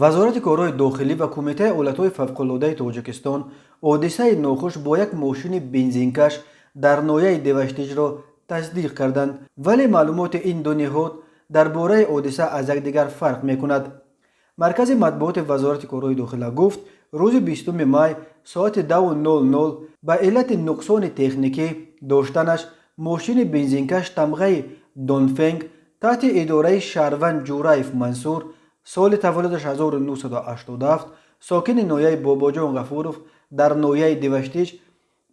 Вазорати корҳои дохилӣ ва Кумитаи ҳолатҳои фавқулодаи Тоҷикистон ҳодисаи нохуш бо як мошини бензинкаш дар ноҳияи Деваштичро тасдиқ карданд, вале маълумоти ин ду ниҳод дар бораи ҳодиса аз якдигар фарқ мекунад. Маркази матбуоти Вазорати корҳои дохила гуфт, рӯзи 20 май соати 10:00 ба иллати нуқсони техникӣ доштанаш мошини бензинкаш тамғаи Донфенг таҳти идораи шаҳрванд Ҷураев Мансур, соли таваллудаш 1987, сокини ноҳияи Бобоҷон Ғафуров дар ноҳияи Деваштич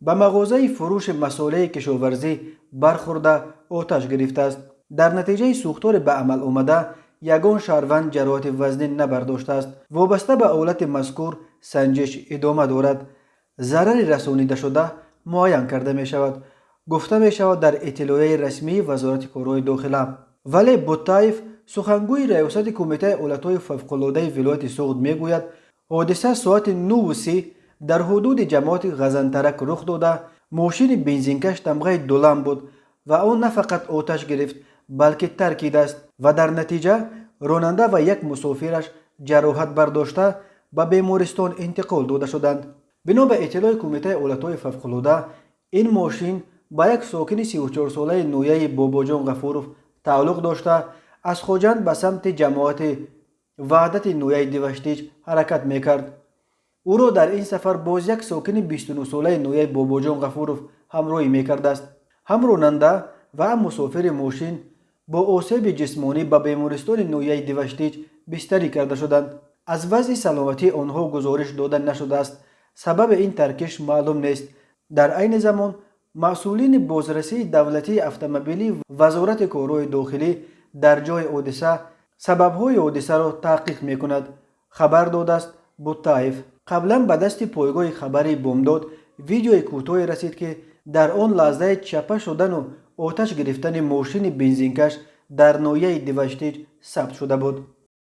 ба мағозаи фурӯши масолеҳи кишоварзӣ бархӯрда, оташ гирифтааст. Дар натиҷаи сӯхтори ба амал омада ягон шаҳрванд ҷароҳати вазнин набардоштааст. Вобаста ба ҳолати мазкур санҷиш идома дорад, зарари расонидашуда муайян карда мешавад, гуфта мешавад дар иттилоияи расмии Вазорати корҳои дохила. Вале Буттаев, сухангӯи раёсати Кумитаи ҳолатҳои фавқулодаи вилояти Суғд, мегӯяд, ҳодиса соати 9:30 дар ҳудуди ҷамоати Ғазантарак рух дода, мошини бензинкаш тамғаи Дулам буд ва он на фақат оташ гирифт, балки таркидааст ва дар натиҷа ронанда ва як мусофираш ҷароҳат бардошта, ба бемористон интиқол дода шуданд. Бино ба иттилои Кумитаи ҳолатҳои фавқулода, ин мошин ба як сокини 34-солаи ноҳияи Бобоҷон Ғафуров тааллуқ дошта, аз Хоҷанд ба самти ҷамоати Ваҳдати ноҳияи Деваштич ҳаракат мекард. Ӯро дар ин сафар боз як сокини 29-солаи ноҳияи Бобоҷон Ғафуров ҳамроҳӣ мекардааст. Ҳам ронанда ва ҳам мусофири мошин бо осеби ҷисмонӣ ба бемористони ноҳияи Деваштич бистарӣ карда шуданд. Аз вазъи саломатии онҳо гузориш дода нашудааст. Сабаби ин таркиш маълум нест. Дар айни замон масъулини бозрасии давлатии автомобилии Вазорати корҳои дохилӣ дар ҷои ҳодиса сабабҳои ҳодисаро таҳқиқ мекунад, хабар додааст Буттаев. Қаблан ба дасти пойгоҳи хабарии Бомдод видеои кӯтоҳе расид, ки дар он лаҳзаи чапа шудану оташ гирифтани мошини бензинкаш дар ноҳияи Деваштич сабт шуда буд.